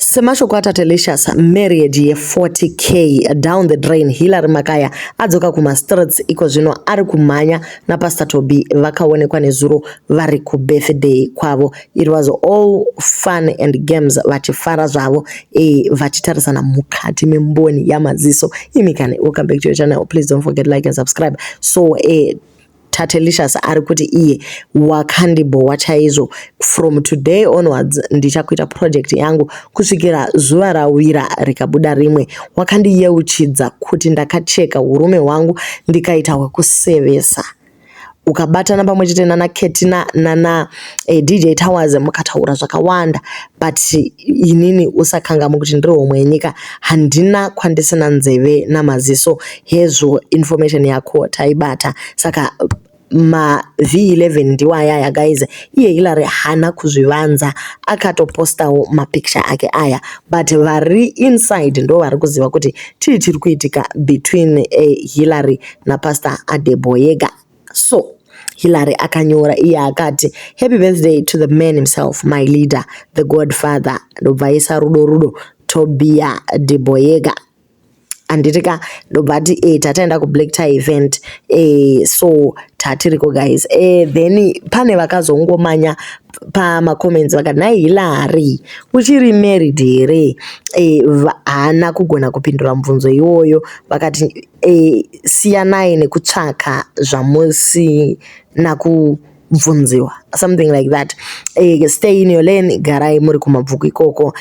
Semashoko aTatelicious, marriage ye40K down the drain, Hillary Makaya adzoka kumastreets iko zvino ari kumhanya naPastor Toby vakaonekwa nezuro vari kubirthday kwavo. It was all fun and games vachifara zvavo vachitarisana mukati memboni yamaziso. Imi kani, welcome back to your channel. Please don't forget like and subscribe. So Tatelicious ari kuti iye wakandibhowa chaizvo. From today onwards ndichakuita project yangu kusvikira zuva rawira rikabuda rimwe. Wakandiyeuchidza kuti ndakacheka urume hwangu ndikaita hwekusevesa. Ukabatana pamwe chete nana Ketina nana DJ Towers mukataura zvakawanda, but inini usakanganwa kuti ndiri homwe yenyika, handina kwandisina nzeve namaziso. Hezvo information yako taibata. Saka ma V11 ndiwo ayaya guys. Iye Hillary haana kuzvivanza, akatopostawo mapicture ake aya, but vari inside ndo vari kuziva kuti chii chiri kuitika between Hillary naPastor Adeboyega. So Hillary akanyora iye akati, "Happy birthday to the man himself, my leader, the godfather." Ndobva aisa rudo rudo, Tobia Deboyega, handiti ka? Ndobva ati tataenda kublack tie event, so tatiriko guys. Then pane vakazongomanya pamacomments vakati, "Nhai Hillary, uchiri married here?" Haana kugona kupindura mubvunzo iwoyo. Vakati siyanai nekutsvaka zvamusina kubvunziwa, something like that. Stay in your lane, garai muri kumabvuku ikoko.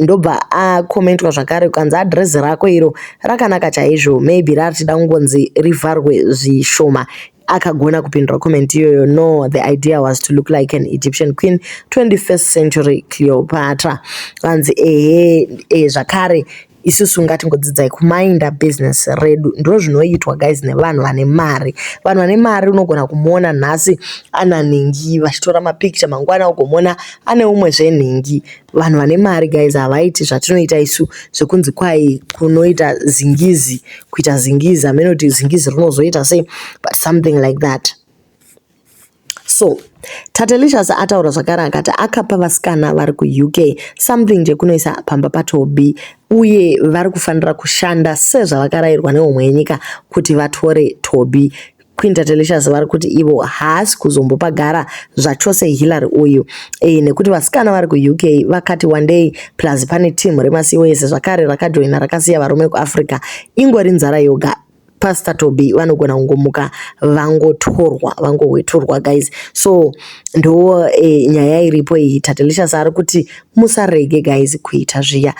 Ndobva akomentwa zvakare kukanzi, "Adhirezi rako iro rakanaka chaizvo, maybe rachida kungonzi rivharwe zvishoma." Akagona kupindura comment iyoyo, "No, the idea was to look like an Egyptian queen, 21st century Cleopatra." Vanzi ehe, zvakare isusu ngatingodzidzai kumainda business redu. Ndo zvinoitwa guys nevanhu vane mari. Vanhu vane mari unogona kumuona nhasi ana nhingi vachitora mapicture, mangwana ugomuona ane umwezve nhingi. Vanhu vane mari guys havaiti zvatinoita isu zvekunzi kwai kunoita zingizi, kuita zingizi, hameno kuti zingizi rinozoita sei, but something like that. So Tatelicious ataura zvakare akati akapa vasikana vari kuUK something chekunoisa pamba paToby, uye vari kufanira kushanda sezvavakarayirwa nehomwe yenyika kuti vatore Toby. Queen Tatelicious vari kuti ivo haasi kuzombopagara zvachose Hillary uyu, nekuti vasikana vari kuUK vakati one day, plus pane timu remaCOS zvakare rakajoina rakasiya varume kuAfrica. Ingori nzara yoga. Pastor Toby vanogona kungomuka vangotorwa, vangohweturwa guys. So ndo nyaya iripo iyi. Tatelicious ari kuti musarege guys kuita zviya.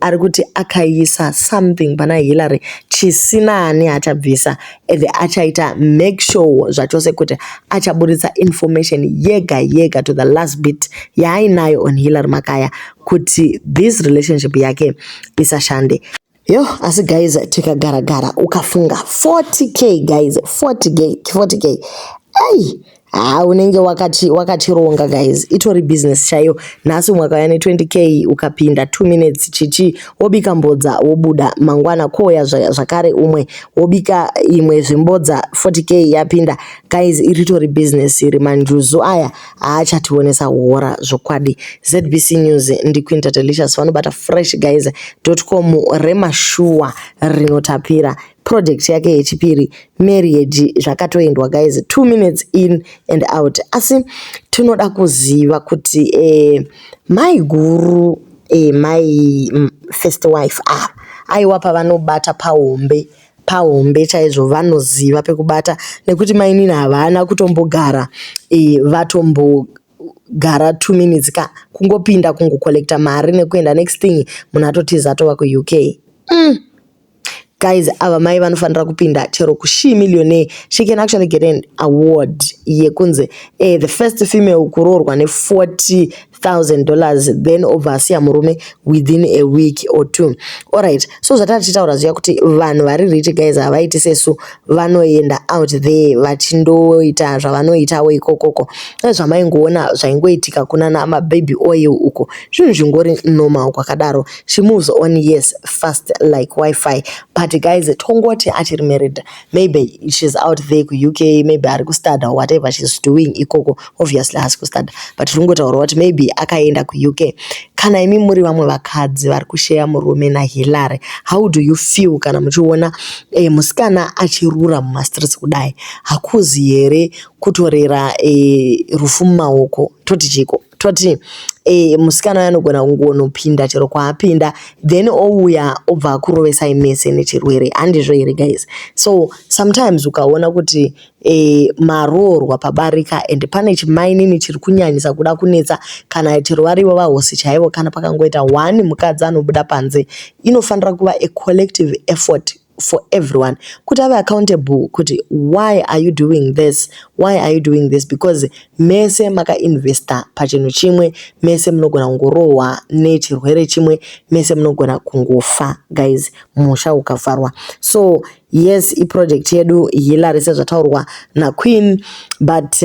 Ari kuti akaisa something pana Hillary chisinani achabvisa, and achaita make sure zvachose kuti achaburitsa information yega yega to the last bit yaainayo on Hillary Makaya kuti this relationship yake isashande. Yo, asi guys, tikagara-gara ukafunga 40K guys, 40K, 40K, ai ha, unenge wakachironga guys, itori business chaiyo. Nhasi umwe akauya ne20K, ukapinda 2 minutes chichi wobika mbodza wobuda, mangwana kouya zvakare umwe wobika imwe zvimbodza, 40K yapinda guys. Iritori business iri. Manjuzu aya haachationesa hora zvokwadi. ZBC News, ndiQueen Tatelicious, vanobata fresh guys com remashuwa rinotapira. Project yake yechipiri, marriage, zvakatoendwa guys, 2 minutes in and out. Asi tinoda kuziva kuti mai guru, mai first wife ava, aiwa, pavanobata pahombe pahombe chaizvo, vanoziva pekubata, nekuti mainini havana kutombogara, vatombogara 2 minutes ka, kungopinda kungocollecta mari nekuenda. Next thing munhu atotiza atova kuUK. Guys, ava mai vanofanira kupinda chero kuShe Millionaire. She can actually get an award yekunzi the first female kuroorwa ne$40,000, then obva asiya murume within a week or two. Alright, so zvatava tichitaura zviya kuti vanhu vari rich guys havaiti sesu, vanoenda out there vachindoita zvavanoitawo ikokoko. Nezvamaingoona zvaingoitika kuna mababy oil uko, zvinhu zvingori normal kwakadaro. She moves on, yes, fast like WiFi. But guys, tongoti achiri married, maybe she's out there kuUK, maybe ari kustada, whatever she's doing ikoko. Obviously haasi kustada, but tiri kungotaura kuti maybe Toby akaenda kuUK. Kana imi muri vamwe vakadzi vari kusheya murume naHillary, how do you feel kana muchiona musikana achirura mumastreets kudai? Hakuzi here kutorera rufu mumaoko? Toti chiko? Toti musikana uyu anogona kungonopinda chero kwaapinda, then ouya obva akurovesai mese nechirwere. Handizvo here, guys? So sometimes ukaona kuti maroorwa pabarika and pane chimainini chiri kunyanyisa kuda kunetsa, kana chero varivo vahosi chaivo, kana pakangoita one mukadzi anobuda panze, inofanira kuva a collective effort for everyone kuti ave accountable kuti, "Why are you doing this? Why are you doing this?" Because mese makainvesta pachinhu chimwe, mese munogona kungorohwa nechirwere chimwe, mese munogona kungofa, guys, musha ukavharwa. So yes, iproject yedu Hillary sezvataurwa naQueen, but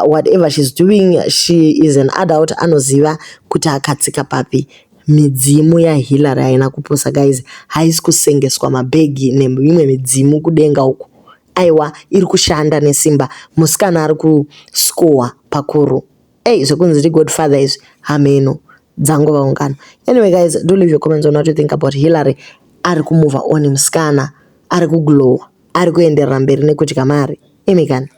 whatever she's doing, she is an adult, anoziva kuti akatsika papi. Midzimu yaHillary haina kupusa, guys. Haisi kusengeswa mabhegi nemimwe midzimu kudenga uku. Aiwa, iri kushanda nesimba. Musikana ari kuscowa pakuru. Ei, zvekunzi ndigodfather izvi, hameno, dzangova ungano. Anyway, guys, do leave your comments on what you think about Hillary. Ari kumova on, musikana ari kuglowa, ari kuenderera mberi nekudya mari. Imi kani.